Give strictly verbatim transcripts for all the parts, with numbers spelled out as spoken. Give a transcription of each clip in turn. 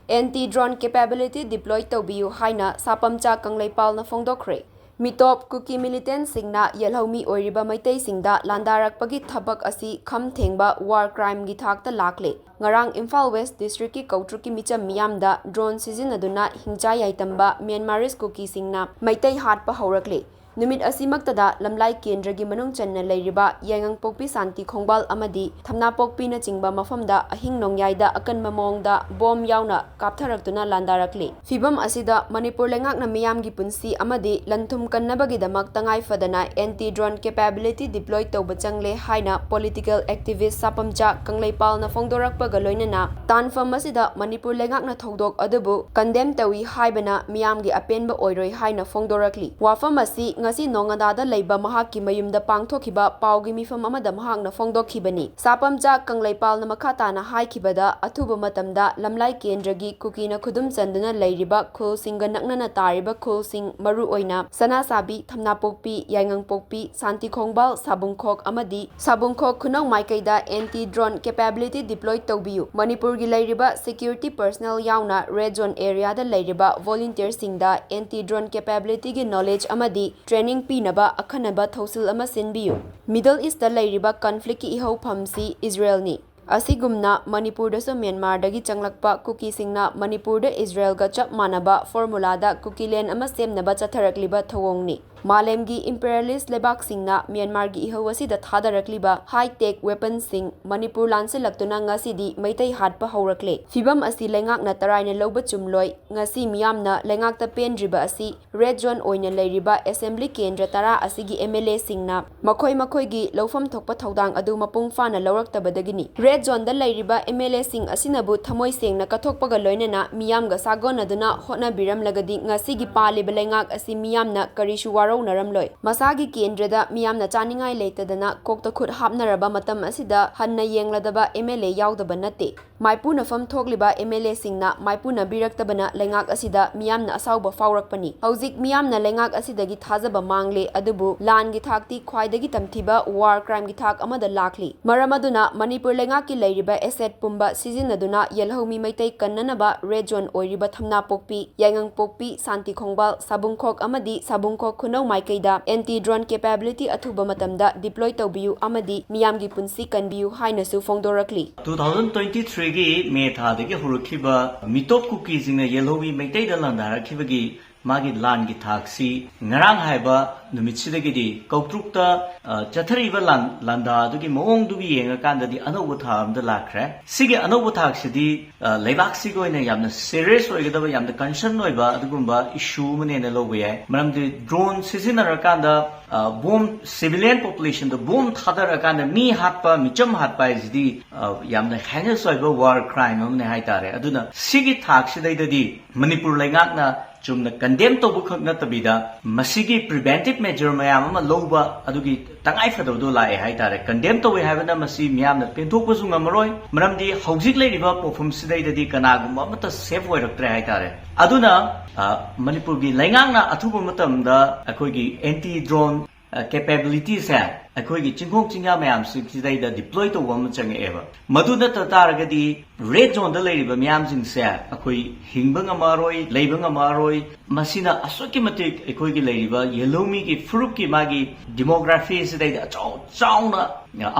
Anti drone capability deploy ꯇꯧꯕꯤꯌꯨ ꯍꯥꯏꯅ ꯁꯥꯄꯝꯆꯥ ꯀꯪꯂꯩꯄꯥꯜꯅ ꯐꯣꯡꯗꯣꯛꯈ꯭ꯔꯦ꯫ ꯃꯤꯇꯣꯞ ꯀꯨꯀꯤ ꯃꯤꯂꯤꯇꯦꯟꯁꯤꯡꯅ ꯌꯦꯜꯍꯧꯃꯤ ꯑꯣꯏꯔꯤꯕ ꯃꯩꯇꯩꯁꯤꯡꯗ ꯂꯥꯟꯗꯥꯔꯛꯄꯒꯤ ꯊꯕꯛ ꯑꯁꯤ ꯈꯝ ꯊꯦꯡꯕ ꯋꯥꯔ ꯀ꯭ꯔꯥꯏꯝꯒꯤ ꯊꯥꯛꯇ ꯂꯥꯛꯂꯦ꯫ ꯉꯔꯥꯡ ꯏꯝꯐꯥꯜ ꯋꯦꯁ ꯗꯤꯁꯇ꯭ꯔꯤꯛꯀꯤ ꯀꯧꯇ꯭ꯔꯨꯛꯀꯤ ꯃꯤꯆꯝ ꯃꯤꯌꯥꯝꯗ ꯗ꯭ꯔꯣꯟ ꯁꯤꯖꯤꯟꯅꯗꯨꯅ ꯍꯤꯡꯆꯥ ꯌꯥꯏꯇꯝꯕ ꯃ꯭ꯌꯥꯟꯃꯥꯔꯤꯁ ꯀꯨꯀꯤꯁꯤꯡꯅ ꯃꯩꯇꯩ ꯍꯥꯠꯄ ꯍꯧꯔꯛꯂꯦ꯫ ꯅꯨꯃꯤꯠ ꯑꯁꯤꯃꯛꯇꯗ ꯂꯝꯂꯥꯏ ꯀꯦꯟꯗ꯭ꯔꯒꯤ ꯃꯅꯨꯡ ꯆꯟꯅ ꯂꯩꯔꯤꯕ ꯌꯥꯏꯉꯪꯄꯣꯛꯄꯤ, ꯁꯥꯟꯇꯤ ꯈꯣꯡꯕꯥꯜ ꯑꯃꯗꯤ ꯊꯝꯅꯥꯄꯣꯛꯄꯤꯅꯆꯤꯡꯕ ꯃꯐꯝꯗ ꯑꯍꯤꯡ ꯅꯣꯡꯌꯥꯏꯗ ꯑꯀꯟꯕ ꯃꯑꯣꯡꯗ ꯕꯣꯝ ꯌꯥꯎꯅ ꯀꯥꯞꯊꯔꯛꯇꯨꯅ ꯂꯥꯟꯗꯥꯔꯛꯂꯤ꯫ ꯐꯤꯚꯝ ꯑꯁꯤꯗ ꯃꯅꯤꯄꯨꯔ ꯂꯩꯉꯥꯛꯅ ꯃꯤꯌꯥꯝꯒꯤ ꯄꯨꯟꯁꯤ ꯑꯃꯗꯤ ꯂꯟ ꯊꯨꯝ ꯀꯟꯅꯕꯒꯤꯗꯃꯛ ꯇꯉꯥꯏ ꯐꯗꯅ ꯑꯦꯟꯇꯤ ꯗ꯭ꯔꯣꯟ ꯀꯦꯄꯦꯕꯤꯂꯤꯇꯤ ꯗꯤꯄ꯭ꯂꯣꯏ ꯇꯧꯕ ꯆꯪꯂꯦ ꯍꯥꯏꯅ ꯄꯣꯂꯤꯇꯤꯀꯦꯜ ꯑꯦꯛꯇꯤꯚꯤꯁ ꯁꯥꯄꯝꯆꯥ ꯀꯪꯂꯩꯄꯥꯜꯅ ꯐꯣꯡꯗꯣꯔꯛꯄꯒ ꯂꯣꯏꯅꯅ ꯇꯥꯟꯐꯝ ꯑꯁꯤꯗ ꯃꯅꯤꯄꯨꯔ ꯂꯩꯉꯥꯛꯅ ꯊꯧꯗꯣꯛ ꯑꯗꯨꯕꯨ ꯀꯟꯗꯦꯝ ꯇꯧꯏ ꯍꯥꯏꯕꯅ ꯃꯤꯌꯥꯝꯒꯤ ꯑꯄꯦꯟꯕ ꯑꯣꯏꯔꯣꯏ ꯍꯥꯏꯅ ꯐꯣꯡꯗꯣꯔꯛꯂꯤ꯫ ꯋꯥꯐꯝ ꯑꯁꯤ ꯉꯁꯤ ꯅꯣꯉꯥꯗꯥꯗ ꯂꯩꯕ ꯃꯍꯥꯛꯀꯤ ꯃꯌꯨꯝꯗ ꯄꯥꯡꯊꯣꯛꯈꯤꯕ ꯄꯥꯎꯒꯤ ꯃꯤꯐꯝ ꯑꯃꯗ ꯃꯍꯥꯛꯅ ꯐꯣꯡꯗꯣꯛꯈꯤꯕꯅꯤ꯫ ꯁꯥꯄꯝꯆꯥ ꯀꯪꯂꯩꯄꯥꯜꯅ ꯃꯈꯥ ꯇꯥꯅ ꯍꯥꯏꯈꯤꯕꯗ, ꯑꯊꯨꯕ ꯃꯇꯝꯗ ꯂꯝꯂꯥꯏ ꯀꯦꯟꯗ꯭ꯔꯒꯤ ꯀꯨꯀꯤꯅ ꯈꯨꯗꯨꯝ ꯆꯟꯗꯨꯅ ꯂꯩꯔꯤꯕ ꯈꯨꯜꯁꯤꯡꯒ ꯅꯛꯅꯅ ꯇꯥꯔꯤꯕ ꯈꯨꯜꯁꯤꯡ, ꯃꯔꯨꯑꯣꯏꯅ ꯁꯅꯥꯁꯥꯕꯤ, ꯊꯝꯅꯥꯄꯣꯛꯄꯤ, ꯌꯥꯏꯉꯪꯄꯣꯛꯄꯤ, ꯁꯥꯟꯇꯤ ꯈꯣꯡꯕꯥꯜ, ꯁꯥꯕꯨꯡꯈꯣꯛ ꯑꯃꯗꯤ ꯁꯥꯕꯨꯡꯈꯣꯛ ꯈꯨꯅꯧ ꯃꯥꯏꯀꯩꯗ ꯑꯦꯟꯇꯤ ꯗ꯭ꯔꯣꯟ ꯀꯦꯄꯦꯕꯤꯂꯤꯇꯤ ꯗꯤꯄ꯭ꯂꯣꯏ ꯇꯧꯕꯤꯌꯨ꯫ ꯃꯅꯤꯄꯨꯔꯒꯤ ꯂꯩꯔꯤꯕ ꯁꯦꯀ꯭ꯌꯨꯔꯤꯇꯤ ꯄꯔꯁꯅꯦꯜ ꯌꯥꯎꯅ ꯔꯦꯗ ꯖꯣꯟ ꯑꯦꯔꯤꯌꯥꯗ ꯂꯩꯔꯤꯕ ꯚꯣꯂꯨꯟꯇꯤꯌꯔꯁꯤꯡꯗ ꯑꯦꯟꯇꯤ ꯗ꯭ꯔꯣꯟ ꯀꯦꯄꯦꯕꯤꯂꯤꯇꯤꯒꯤ ꯅꯣꯂꯦꯖ ꯑꯃꯗꯤ ꯇ꯭ꯔꯦꯅꯤꯡ ꯄꯤꯅꯕ ꯑꯈꯟꯅꯕ ꯊꯧꯁꯤꯜ ꯑꯃ ꯁꯤꯟꯕꯤꯌꯨ꯫ ꯃꯤꯗꯜ ꯏꯁꯇ ꯂꯩꯔꯤꯕ ꯀꯟꯐ꯭ꯂꯤꯛꯀꯤ ꯏꯍꯧꯐꯝꯁꯤ ꯏꯖꯔꯦꯜꯅꯤ꯫ ꯑꯁꯤꯒꯨꯝꯅ ꯃꯅꯤꯄꯨꯔꯗꯁꯨ ꯃ꯭ꯌꯥꯟꯃꯥꯔꯗꯒꯤ ꯆꯪꯂꯛꯄ ꯀꯨꯀꯤꯁꯤꯡꯅ ꯃꯅꯤꯄꯨꯔꯗ ꯏꯖꯔꯦꯜꯒ ꯆꯞ ꯃꯥꯟꯅꯕ ꯐꯣꯔꯃꯨꯂꯥꯗ ꯀꯨꯀꯤꯂꯦꯟ ꯑꯃ ꯁꯦꯝꯅꯕ ꯆꯠꯊꯔꯛꯂꯤꯕ ꯊꯧꯑꯣꯡꯅꯤ꯫ ꯃꯥꯂꯦꯝꯒꯤ ꯏꯝꯄꯦꯔꯤꯌꯦꯂꯤꯁ ꯂꯩꯕꯥꯛꯁꯤꯡꯅ ꯃ꯭ꯌꯥꯟꯃꯥꯔꯒꯤ ꯏꯍꯧ ꯑꯁꯤꯗ ꯊꯥꯗꯔꯛꯂꯤꯕ ꯍꯥꯏ-ꯇꯦꯛ ꯋꯦꯄꯟꯁꯤꯡ ꯃꯅꯤꯄꯨꯔ ꯂꯥꯟꯁꯤꯜꯂꯛꯇꯨꯅ ꯉꯁꯤꯗꯤ ꯃꯩꯇꯩ ꯍꯥꯠꯄ ꯍꯧꯔꯛꯂꯦ꯫ ꯐꯤꯚꯝ ꯑꯁꯤ ꯂꯩꯉꯥꯛꯅ ꯇꯔꯥꯏꯅ ꯂꯧꯕ ꯆꯨꯝꯂꯣꯏ꯫ ꯉꯁꯤ ꯃꯤꯌꯥꯝꯅ ꯂꯩꯉꯥꯛꯇ ꯄꯦꯟꯗ꯭ꯔꯤꯕ ꯑꯁꯤ ꯔꯦꯗ ꯖꯣꯟ ꯑꯣꯏꯅ ꯂꯩꯔꯤꯕ ꯑꯦꯁꯦꯝꯕ꯭ꯂꯤ ꯀꯦꯟꯗ꯭ꯔ ꯇꯔꯥ ꯑꯁꯤꯒꯤ ꯑꯦꯝ ꯑꯦꯜ ꯑꯦꯁꯤꯡꯅ ꯃꯈꯣꯏ ꯃꯈꯣꯏꯒꯤ ꯂꯧꯐꯝ ꯊꯣꯛꯄ ꯊꯧꯗꯥꯡ ꯑꯗꯨ ꯃꯄꯨꯡ ꯐꯥꯅ ꯂꯧꯔꯛꯇꯕꯗꯒꯤꯅꯤ꯫ ꯔꯦꯗ ꯖꯣꯟꯗ ꯂꯩꯔꯤꯕ ꯑꯦꯝ ꯑꯦꯜ ꯑꯦꯁꯤꯡ ꯑꯁꯤꯅꯕꯨ ꯊꯃꯣꯏ ꯁꯦꯡꯅ ꯀꯠꯊꯣꯛꯄꯒ ꯂꯣꯏꯅꯅ ꯃꯤꯌꯥꯝꯒ ꯁꯥꯒꯣꯟꯅꯗꯨꯅ ꯍꯣꯠꯅꯕꯤꯔꯝꯂꯒꯗꯤ ꯉꯁꯤꯒꯤ ꯄꯥꯜꯂꯤꯕ ꯂꯩꯉꯥꯛ ꯑꯁꯤ ꯃꯤꯌꯥꯝꯅ ꯀꯔꯤꯁꯨ ꯋꯥꯔꯧ ꯂꯧꯅꯔꯝꯂꯣꯏ꯫ ꯃꯁꯥꯒꯤ ꯀꯦꯟꯗ꯭ꯔꯗ ꯃꯤꯌꯥꯝꯅ ꯆꯥꯅꯤꯡꯉꯥꯏ ꯂꯩꯇꯗꯅ ꯀꯣꯛꯇ ꯈꯨꯠ ꯍꯥꯞꯅꯔꯕ ꯃꯇꯝ ꯑꯁꯤꯗ ꯍꯟꯅ ꯌꯦꯡꯂꯗꯕ ꯑꯦꯝ ꯑꯦꯜ ꯑꯦ ꯌꯥꯎꯗꯕ ꯅꯠꯇꯦ꯫ ꯃꯥꯏꯄꯨꯅꯐꯝ ꯊꯣꯛꯂꯤꯕ ꯑꯦꯝ ꯑꯦꯜ ꯑꯦꯁꯤꯡꯅ ꯃꯥꯏꯄꯨꯅꯕꯤꯔꯛꯇꯕꯅ ꯂꯩꯉꯥꯛ ꯑꯁꯤꯗ ꯃꯤꯌꯥꯝꯅ ꯑꯁꯥꯎꯕ ꯐꯥꯎꯔꯛꯄꯅꯤ꯫ ꯍꯧꯖꯤꯛ ꯃꯤꯌꯥꯝꯅ ꯂꯩꯉꯥꯛ ꯑꯁꯤꯗꯒꯤ ꯊꯥꯖꯕ ꯃꯥꯡꯂꯦ, ꯑꯗꯨꯕꯨ ꯂꯥꯟꯒꯤ ꯊꯥꯛꯇꯤ ꯈ꯭ꯋꯥꯏꯗꯒꯤ ꯇꯝꯊꯤꯕ ꯋꯥꯔ ꯀ꯭ꯔꯥꯏꯝꯒꯤ ꯊꯥꯛ ꯑꯃꯗ ꯂꯥꯛꯂꯤ꯫ ꯃꯔꯝ ꯑꯗꯨꯅ ꯃꯅꯤꯄꯨꯔ ꯂꯩꯉꯥꯛꯀꯤ ꯂꯩꯔꯤꯕ ꯑꯦꯁꯦꯠ ꯄꯨꯝꯕ ꯁꯤꯖꯤꯟꯅꯗꯨꯅ ꯌꯦꯜꯍꯧꯃꯤ ꯃꯩꯇꯩ ꯀꯟꯅꯅꯕ ꯔꯦꯗ ꯖꯣꯟ ꯑꯣꯏꯔꯤꯕ ꯊꯝꯅꯥꯄꯣꯛꯄꯤ, ꯌꯥꯏꯉꯪꯄꯣꯛꯄꯤ, ꯁꯥꯟꯇꯤꯈꯣꯡꯕꯥꯜ, ꯁꯥꯕꯨꯡꯈꯣꯛ ꯑꯃꯗꯤ ꯁꯥꯕꯨꯡꯈꯣꯛ ꯈꯨꯅꯧ ꯃꯥꯏꯀꯩꯗ ꯑꯦꯟꯇꯤ ꯗ꯭ꯔꯣꯟ ꯀꯦꯄꯦꯕꯤꯂꯤꯇꯤ ꯑꯊꯨꯕ ꯃꯇꯝꯗ ꯗꯤꯄ꯭ꯂꯣꯏ ꯇꯧꯕꯤꯌꯨ ꯑꯃꯗꯤ ꯃꯤꯌꯥꯝꯒꯤ ꯄꯨꯟꯁꯤ ꯀꯟꯕꯤꯌꯨ ꯍꯥꯏꯅꯁꯨ ꯐꯣꯡꯗꯣꯔꯛꯂꯤ꯫ ꯇꯨ ꯊꯥꯎꯖꯟ ꯇ꯭ꯋꯦꯟꯇꯤ ꯊ꯭ꯔꯤꯒꯤ ꯃꯦ ꯊꯥꯗꯒꯤ ꯍꯧꯔꯛꯈꯤꯕ ꯃꯤꯇꯣꯞ ꯀꯨꯀꯤꯁꯤꯡꯅ ꯌꯦꯜꯍꯧꯃꯤ ꯃꯩꯇꯩꯗ ꯂꯥꯟꯗꯥꯔꯛꯈꯤꯕꯒꯤ ꯃꯥꯒꯤ ꯂꯥꯟꯒꯤ ꯊꯥꯛꯁꯤ ꯉꯔꯥꯡ ꯍꯥꯏꯕ ꯅꯨꯃꯤꯠꯁꯤꯗꯒꯤꯗꯤ ꯀꯧꯇ꯭ꯔꯨꯛꯇ, ꯑ, ꯆꯠꯊꯔꯛꯏꯕ ꯂꯥꯟ-, ꯂꯥꯟꯗꯥ ꯑꯗꯨꯒꯤ ꯃꯑꯣꯡꯗꯨꯒꯤ ꯌꯦꯡꯉꯀꯥꯟꯗꯗꯤ ꯑꯅꯧꯕ ꯊꯥꯛ ꯑꯃꯗ ꯂꯥꯛꯈ꯭ꯔꯦ꯫ ꯁꯤꯒꯤ ꯑꯅꯧꯕ ꯊꯥꯛꯁꯤꯗꯤ, ꯑ, ꯂꯩꯕꯥꯛꯁꯤꯒꯤ ꯑꯣꯏꯅ ꯌꯥꯝꯅ ꯁꯦꯔꯤꯌꯁ ꯑꯣꯏꯒꯗꯕ, ꯌꯥꯝꯅ ꯀꯟꯁꯔꯟ ꯑꯣꯏꯕ ꯑꯗꯨꯒꯨꯝꯕ ꯏꯁꯨ ꯑꯃꯅꯦꯅ ꯂꯧꯕ ꯌꯥꯏ꯫ ꯃꯔꯝꯗꯤ ꯗ꯭ꯔꯣꯟ ꯁꯤꯖꯤꯟꯅꯔꯀꯥꯟꯗ, ꯑ, ꯕꯣꯝ, ꯁꯤꯚꯤꯂꯤꯌꯟ ꯄꯣꯄꯨꯂꯦꯁꯟꯗ ꯕꯣꯝ ꯊꯥꯗꯔꯀꯥꯟꯗ ꯃꯤ ꯍꯥꯠꯄ, ꯃꯤꯆꯝ ꯍꯥꯠꯄ ꯍꯥꯏꯁꯤꯗꯤ, ꯑ, ꯌꯥꯝꯅ ꯍꯦꯅꯁ ꯑꯣꯏꯕ ꯋꯥꯔ ꯀ꯭ꯔꯥꯏꯝ ꯑꯃꯅꯦ ꯍꯥꯏꯇꯥꯔꯦ꯫ ꯑꯗꯨꯅ ꯁꯤꯒꯤ ꯊꯥꯛꯁꯤꯗꯩꯗꯗꯤ ꯃꯅꯤꯄꯨꯔ ꯂꯩꯉꯥꯛꯅ ꯆꯨꯝꯅ ꯀꯟꯗꯦꯝ ꯇꯧꯕꯈꯛ ꯅꯠꯇꯕꯤꯗ ꯃꯁꯤꯒꯤ ꯄ꯭ꯔꯤꯚꯦꯟꯇꯤꯚ ꯃꯦꯖꯔ ꯃꯌꯥꯝ ꯑꯃ ꯂꯧꯕ ꯑꯗꯨꯒꯤ ꯇꯉꯥꯏ ꯐꯗꯕꯗꯣ ꯂꯥꯛꯑꯦ ꯍꯥꯏꯇꯥꯔꯦ꯫ ꯀꯟꯗꯦꯝ ꯇꯧꯋꯦ ꯍꯥꯏꯕꯅ ꯃꯁꯤ ꯃꯤꯌꯥꯝꯅ ꯄꯦꯟꯊꯣꯛꯄꯁꯨ ꯉꯝꯃꯔꯣꯏ, ꯃꯔꯝꯗꯤ ꯍꯧꯖꯤꯛ ꯂꯩꯔꯤꯕ ꯄꯣꯠꯐꯝꯁꯤꯗꯩꯗꯗꯤ ꯀꯅꯥꯒꯨꯝꯕ ꯑꯃꯠꯇ ꯁꯦꯐ ꯑꯣꯏꯔꯛꯇ꯭ꯔꯦ ꯍꯥꯏꯇꯥꯔꯦ꯫ ꯑꯗꯨꯅ, ꯑ, ꯃꯅꯤꯄꯨꯔꯒꯤ ꯂꯩꯉꯥꯛꯅ ꯑꯊꯨꯕ ꯃꯇꯝꯗ ꯑꯩꯈꯣꯏꯒꯤ ꯑꯦꯟꯇꯤ ꯗ꯭ꯔꯣꯟ ꯀꯦꯄꯦꯕꯤꯂꯤꯇꯤꯁꯦ ꯑꯩꯈꯣꯏꯒꯤ ꯆꯤꯡꯈꯣꯡ ꯆꯤꯡꯌꯥ ꯃꯌꯥꯝꯁꯤꯗꯩꯗ ꯗꯤꯄ꯭ꯂꯣꯏ ꯇꯧꯕ ꯑꯃ ꯆꯪꯉꯛꯑꯦꯕ꯫ ꯃꯗꯨ ꯅꯠꯇ ꯇꯥꯔꯒꯗꯤ ꯔꯦꯗ ꯖꯣꯟꯗ ꯂꯩꯔꯤꯕ ꯃꯤꯌꯥꯝꯁꯤꯡꯁꯦ ꯑꯩꯈꯣꯏ ꯍꯤꯡꯕ ꯉꯝꯃꯔꯣꯏ, ꯂꯩꯕ ꯉꯝꯃꯔꯣꯏ꯫ ꯃꯁꯤꯅ ꯑꯁꯨꯛꯀꯤ ꯃꯇꯤꯛ ꯑꯩꯈꯣꯏꯒꯤ ꯂꯩꯔꯤꯕ ꯌꯦꯜꯍꯧꯃꯤꯒꯤ ꯐꯨꯔꯨꯞꯀꯤ ꯃꯥꯒꯤ ꯗꯤꯃꯣꯒ꯭ꯔꯥꯐꯤ ꯑꯁꯤꯗꯩꯗ ꯑꯆꯧ ꯆꯥꯎꯅ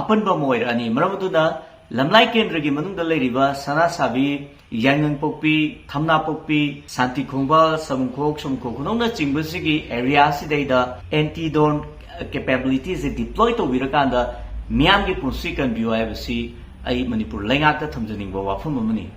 ꯑꯄꯟꯕ ꯑꯃ ꯑꯣꯏꯔꯛꯑꯅꯤ꯫ ꯃꯔꯝ ꯑꯗꯨꯅ ꯂꯝꯂꯥꯏ ꯀꯦꯟꯗ꯭ꯔꯒꯤ ꯃꯅꯨꯡꯗ ꯂꯩꯔꯤꯕ ꯁꯅꯥꯁꯥꯕꯤ, ꯌꯥꯏꯉꯪꯄꯣꯛꯄꯤ, ꯊꯝꯅꯥꯄꯣꯛꯄꯤ, ꯁꯥꯟꯇꯤ ꯈꯣꯡꯕꯥꯜ, ꯁꯥꯕꯨꯡꯈꯣꯛ, ꯁꯥꯕꯨꯡꯈꯣꯛ ꯈꯨꯅꯧꯅꯆꯤꯡꯕꯁꯤꯒꯤ ꯑꯦꯔꯤꯌꯥꯁꯤꯗꯩꯗ ꯑꯦꯟꯇꯤ ꯗ꯭ꯔꯣꯟ ꯀꯦꯄꯦꯕꯤꯂꯤꯇꯤꯁꯦ ꯗꯤꯄ꯭ꯂꯣꯏ ꯇꯧꯕꯤꯔꯀꯥꯟꯗ ꯃꯤꯌꯥꯝꯒꯤ ꯄꯨꯟꯁꯤ ꯀꯟꯕꯤꯌꯨ ꯍꯥꯏꯕꯁꯤ ꯑꯩ ꯃꯅꯤꯄꯨꯔ ꯂꯩꯉꯥꯛꯇ ꯊꯝꯖꯅꯤꯡꯕ ꯋꯥꯐꯝ ꯑꯃꯅꯤ꯫